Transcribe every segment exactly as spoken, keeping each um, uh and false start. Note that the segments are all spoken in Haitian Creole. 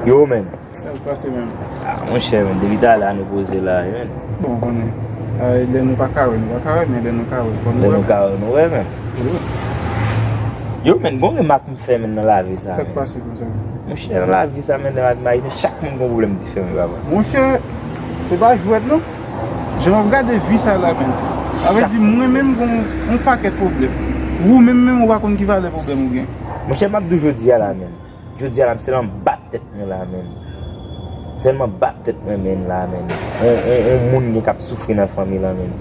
Yo, men. Sa k pase, men? Ah, monchè, men, depi talè a nou poze la, men. Bon, konnen. Ah, lè nou pa ka wè, nou pa ka wè, men lè nou ka wè, fò nou wè. Lè nou ka wè, nou wè, men. Yo, men, gon remak m fè, men, nan lavi sa, men. Sa k pase konsa? Monchè, nan lavi sa, men, lè m ap imajine, chak moun gon pwoblèm diferan, papa. Monchè, se pa jwèt, non. Jan w ap gade vi sa la, men. Sa vle di, mwen menm, gon yon pakèt pwoblèm. Ou menm, menm, ou pa konn ki valè pwoblèm ou gen. Monchè, m ap di w jodi a la, men. Jodi a la, m sèlman bat tèt mwen la, men. Sèlman bat tèt mwen, men, la, men. On, on, on moun gen k ap soufri nan fanmi lan, men.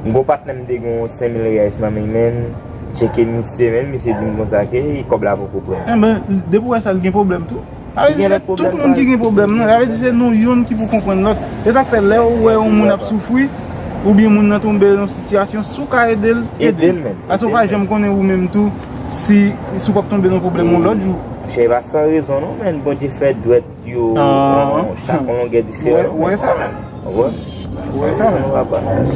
M gon patnè m te gen yon senk mil reyès nan men, men. Tcheke misye, men. Misye di m konsa ke kòb la poko pran. Enben, depi w wè sa, l gen pwoblèm tou. Sa vle di se tout moun ki gen pwoblèm nan. Sa vle di se nou youn ki pou konprann lòt. Se sa k fè lè ou wè yon moun ap soufri, oubyen moun nan tonbe nan yon sitiyasyon, si w ka ede l, ede l. Paske w pa janm konnen ou menm tou, si, si w p ap tonbe nan pwoblèm yon lòt jou. Monchè, e pa san rezon non, men Bondye fè dwèt yo, chak yon longè diferan. Ou wè sa, men? Ou wè? Ou wè sa, men?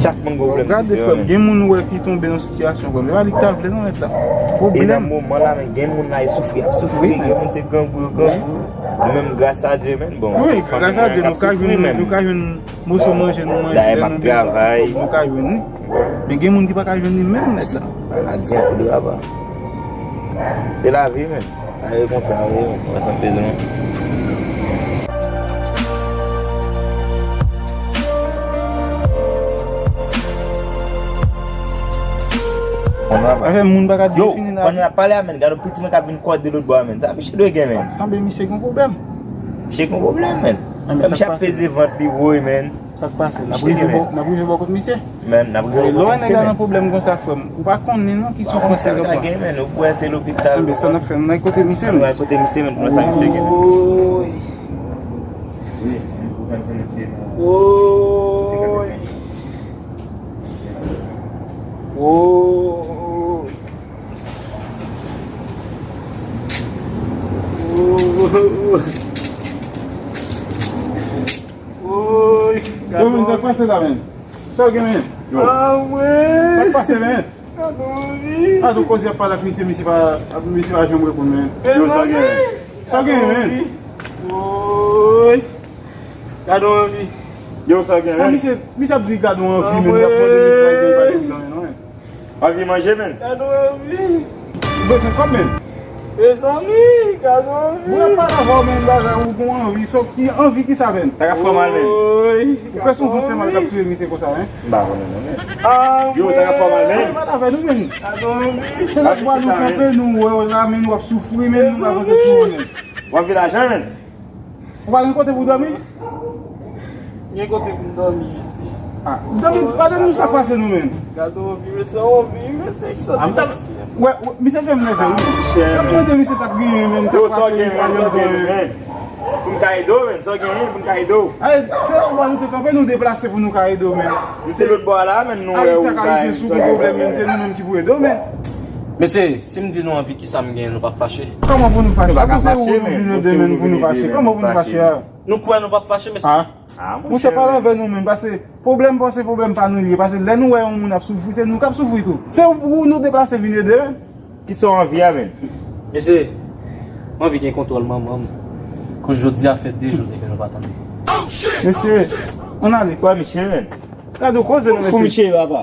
Chak moun gen pwoblèm diferan, men. Gade, frè m, gen moun ou wè ki tonbe nan sitiyasyon, frè m. E pa li ki ta vle non, mèt la. E nan moman la, men, gen moun la, e soufri, y ap soufri. Gen moun se grangou, yo grangou. Nou menm, gras a Dye, men, bon, wi, gras a Dye, nou ka jwenn, nou ka jwenn moso manje nou manje, lè nou bezwen ti kòb, nou ka jwenn li. Men gen moun ki pa ka jwenn li menm, mèt la. Maladi an kou de raba. Se lavi, men. Sa ye konsa, wi, mwen santi non. Afè moun pa ka defini lavi. Yo, pandan n ap pale a, men, gade piti mwen k ap vin kòde lòt bò a, men. Sa misye dwe gen, men. Sanble misye gen pwoblèm. Misye gen pwoblèm, men. Misye ap peze vant li, woy, men. Sa k pase? N ap rive bò, n ap rive bò kot misye. Men, n ap rive bò kot misye, men. Lè w wè nèg la nan pwoblèm konsa, frè m, ou pa konnen non ki soufrans li pran. Ou kwè se lopital. Enben, sa n ap fè, n al kote misye, men. Nou al kote misye, men, pou nou wè sa misye gen. Woy. Woy. Woy. Woy. Yo, men, sa k pase la, men? Sa w gen, men? Yo. Sa k pase, men? Gade yon vi. Gade yon koze ap pale ak misye, misye pa, misye pa janm reponn, men. Yo, sa w gen, men? Sa w gen, men? Woy. Gade yon vi. Yo, sa w gen, men? Sa misye, misye ap di gade yon vi, men. L ap mande misye sa l gen, li pa janm gen, non, men. Anvi manje, men. Gade yon anvi. Ou bezwen kòb, men. Mezanmi, gade yon anvi. Mwen ap pale avè w, men, bagay ou gon anvi. Sòt ki anvi ki sa, men? Sa k ap fè w mal, men. Woy. Ou kwè se yon vant fè mal k ap touye misye konsa, men? M pa konnen, non, men. Ah, yo, sa k ap fè w mal, men? Mwen pale avè nou, men. Gade yon anvi. Se lè nou kanpe, nou wè w la, men, w ap soufri, men, nou pa panse sou ou, men. W anvi lajan, men? Ou pa gen kote pou w dòmi? Gen kote pou m dòmi, mesye. Ah, dòmi, pale nou sa k pase nou menm. Gade yon vi, mesye, yon vi, mesye, ki sòti, mesye. Wè, wè, misye fè m nève, wi. Chè, men. M ap mande misye sa k genyen, men, sa k pase, men. Pou m ka ede w, men, sa w genyen, pou m ka ede w. Ay, se yon bò nou te kanpe, nou deplase pou nou ka ede w, men. Nou te lòt bò a la, men, nou wè ou bay, sa w genyen. Ayisyen, si w gen pwoblèm, men, se nou menm ki pou ede w, men. Mesye, si m di nou anvi, kisa m genyen, nou p ap fache? Kòman pou nou fache? Akoz se ou nou vin ede, men, pou nou fache? Kòman pou nou fache a? Nou kwè nou p ap fache, mesye. Ah. Ah, monchè, pale avè nou menm, paske pwoblèm pa w se pwoblèm pa nou li ye, paske lè nou wè yon moun ap soufri, se nou k ap soufri tou. Se ou pou nou deplase vin ede, men. Kisa w anvi a, men? Mesye, m anvi gen kontwòl manman m. Koz jodi a fè de jou depi nou pa tande. Mesye, ann ale. Kwè misye, men. Gade yon koze nou, mesye. Fou misye, papa.